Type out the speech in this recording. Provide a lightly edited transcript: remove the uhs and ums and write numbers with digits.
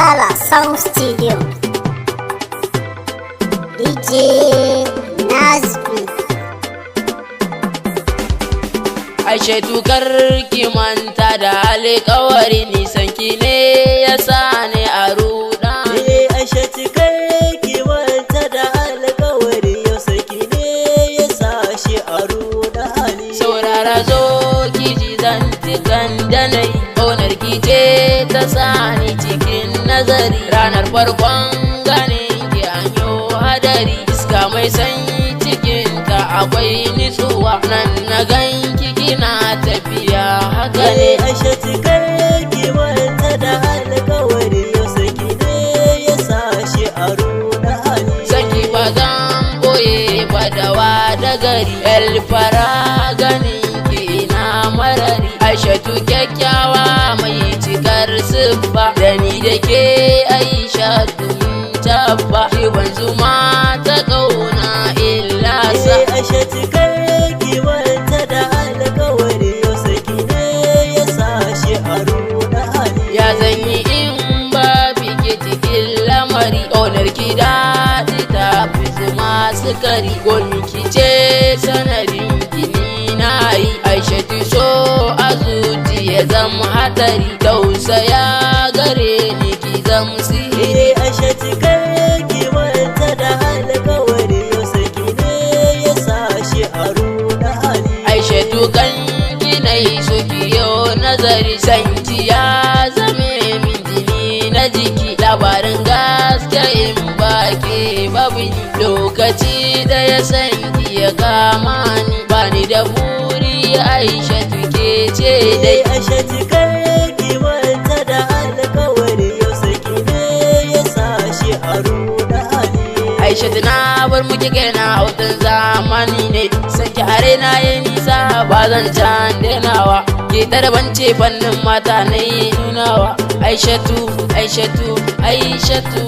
Sala Sound Studio. DJ Nazbi. Aisha, tukar ki manta da alƙawari, nisan ki ne ya sa ni a ruɗa. Eh, Aisha, cikar ki manta da alƙawari, yau saki ne ya sa shi a ruɗa hali. Saurara, zo ki ji zantukan da na yi, ƙaunar ki ce ta sa ni cikin nazari. Ranar farkon ganin ki an yo hadari, iska mai sanyi cikin ta akwai nutsuwa. Nan na ganki kina tafiya, haka ne. Eh, Aisha, cikar ki manta da alƙawari, yau saki ne ya sa shi a ruɗa hali. Saki ba zan boye ba dawa da gari, el fara ganin ki ina marari. Aishatu kyakkyawa mai cikar siffa, da ni da ke Aishatu mun tabba, ki ban zuma ta kauna illa sa. Eh, Aisha, cikar ki manta da alƙawari, yau saki ne ya sa shi a ruɗa hali. Ya zanyi in ba bike cikin lamari? Ƙaunar ki daɗi ta fi zuma sukari, gomi ki ce sanadin ki ni na yi. Aishatu, so a zuciya zama hatari, tausaya gare ni, ki zam sihiri. Eh, Aisha, cikar ki manta da alƙawari, yau saki ne ya sa shi a ruɗa hali. Aishatu, kan ki na yi so kiyo nazari, sanki ya zame min jini na jiki. Labarin gaske, in baki babu ni, lokaci ɗaya sanki ya kama ni, bani da buri, Aishatu, ke ce dai. Eh, Aisha, cikar ki manta da alƙawari, yau saki ne ya sa shi a ruɗa hali. Aishatu, na bar muke kaina, hautan zamani ne, sanki are na yi nisa, ba zan can denawa. Ke tarbance fannin mata na yi nunawa. Aishatu, Aishatu, Aishatu.